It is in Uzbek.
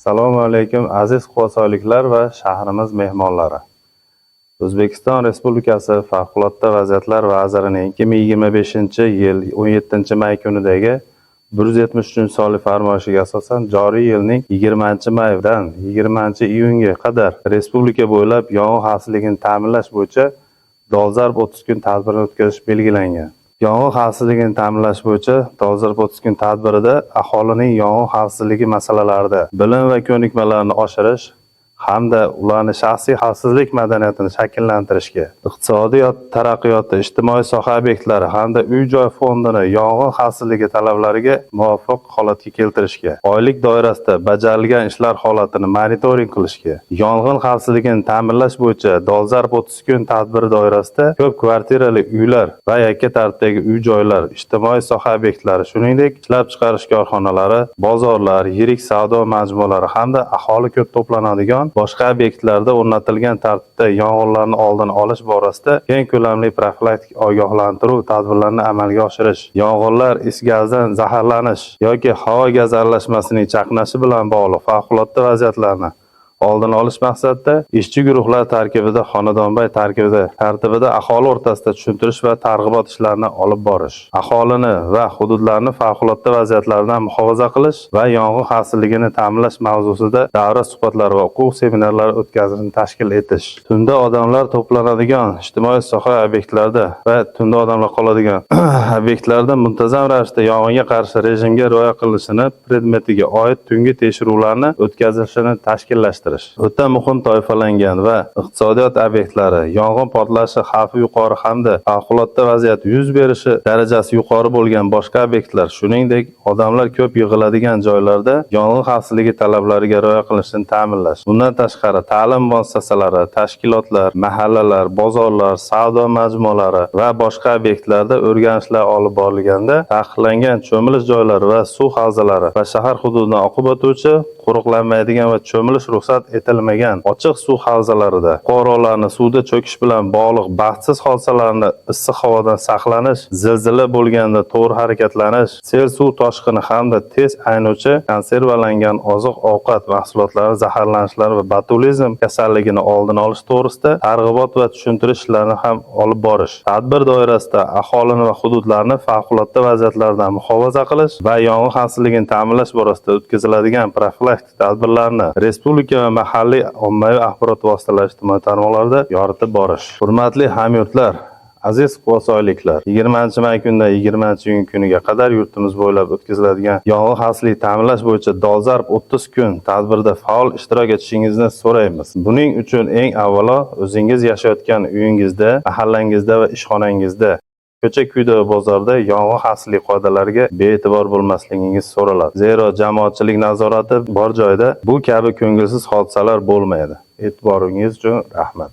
Assalomu alaykum, aziz quvasoyliklar va shahrimiz mehmonlari. O'zbekiston Respublikasi Favqulodda vaziyatlar vazirining 2025-yil 17-may kunidagi 173-sonli farmoyishiga asosan joriy yilning 20-maydan 20-iyunga qadar respublika bo'ylab yong'in xavfsizligini ta'minlash bo'yicha dolzarb 30 kun tadbirini o'tkazish belgilangan. Yong'in xavfsizligini ta'minlash bo'yicha dolzarb 30 kun tadbirida aholining yong'in xavfsizligi masalalarida bilim va ko'nikmalarini oshirish hamda ularni shaxsiy xavfsizlik madaniyatini shakllantirishga, iqtisodiyot taraqqiyoti, ijtimoiy soha obyektlari hamda uy-joy fondini yong'in xavfsizligi talablariga muvofiq holatga keltirishga, oylik doirasida bajarilgan ishlar holatini monitoring qilishga, yong'in xavfsizligini ta'minlash bo'yicha dolzarb 30 kun tadbiri doirasida ko'p kvartirali uylar va yakka tartibdagi uy-joylar, ijtimoiy soha obyektlari, shuningdek, ishlab chiqarish korxonalari, bozorlar, yirik savdo majmualari hamda aholi ko'p to'planadigan boshqa obyektlarda o'rnatilgan tartibda yong'inlarni oldini olish borasida keng ko'lamli profilaktik ogohlantiruv tadbirlarini amalga oshirish, yong'inlar, is gazdan zaharlanish yoki havo gaz aralashmasining chaqnashi bilan bog'liq favqulodda vaziyatlarni oldini olish maqsadida ishchi guruhlar tarkibida xonadonbay tarkibida tartibida aholi o'rtasida tushuntirish va targ'ibot ishlarini olib borish, aholini va hududlarni favqulodda vaziyatlardan muhofaza qilish va yong'in xavfsizligini ta'minlash mavzusida davra suhbatlari va o'quv seminarlari o'tkazishni tashkil etish, tunda odamlar to'planadigan ijtimoiy soha obyektlarida va tunda odamlar qoladigan obyektlarda muntazam ravishda yong'inga qarshi rejimga rioya qilinishini predmetiga oid tungi tekshiruvlarni o'tkazilishini tashkillashtirish, o'ta muhim toifalangan va iqtisodiyot obyektlari yong'in portlashi xavfi yuqori hamda favqulodda vaziyat yuz berishi darajasi yuqori bo'lgan boshqa obyektlar, shuningdek, odamlar ko'p yig'iladigan joylarda yong'in xavfsizligi talablariga rioya qilinishini ta'minlash. Bundan tashqari, ta'lim muassasalari, tashkilotlar, mahallalar, bozorlar, savdo majmualari va boshqa obyektlarda o'rganishlar olib borilganda taqiqlangan cho'milish joylari va suv havzalari va shahar hududidan oqib o'tuvchi qo'riqlanmaydigan va cho'milish ruxsat etilmagan ochiq suv havzalarida fuqarolarni suvda cho'kish bilan bog'liq baxtsiz hodisalarni, issiq havodan saqlanish, zilzila bo'lganda to'g'ri harakatlanish, sel suv toshqini hamda tez aynuvchi konservalangan oziq ovqat mahsulotlari zaharlanishlari va botulizm kasalligini oldini olish to'g'risida targ'ibot va tushuntirish ishlarini ham olib borish. Tadbir doirasida aholini va hududlarni favqulodda vaziyatlardan muhofaza qilish va yong'in xavfsizligini ta'minlash borasida o'tkaziladigan profilaktik tadbirlarni respublika va mahalliy ommaviy axborot vositalari, ijtimoiy tarmoqlarda yoritib borish. Hurmatli hamyurtlar, aziz quvasoyliklar, 20-may kunidan 20-iyun kuniga qadar yurtimiz bo'ylab o'tkaziladigan yong'in xavfsizligini ta'minlash bo'yicha dolzarb 30 kun tadbirda faol ishtirok etishingizni so'raymiz. Buning uchun eng avvalo o'zingiz yashayotgan uyingizda, mahallangizda va ishxonangizda, ko'cha-kuyda va bozorda yong'in xavfsizligi qoidalariga bee'tibor bo'lmasligingiz so'raladi. Zero jamoatchilik nazorati bor joyda bu kabi ko'ngilsiz hodisalar bo'lmaydi. E'tiboringiz uchun rahmat.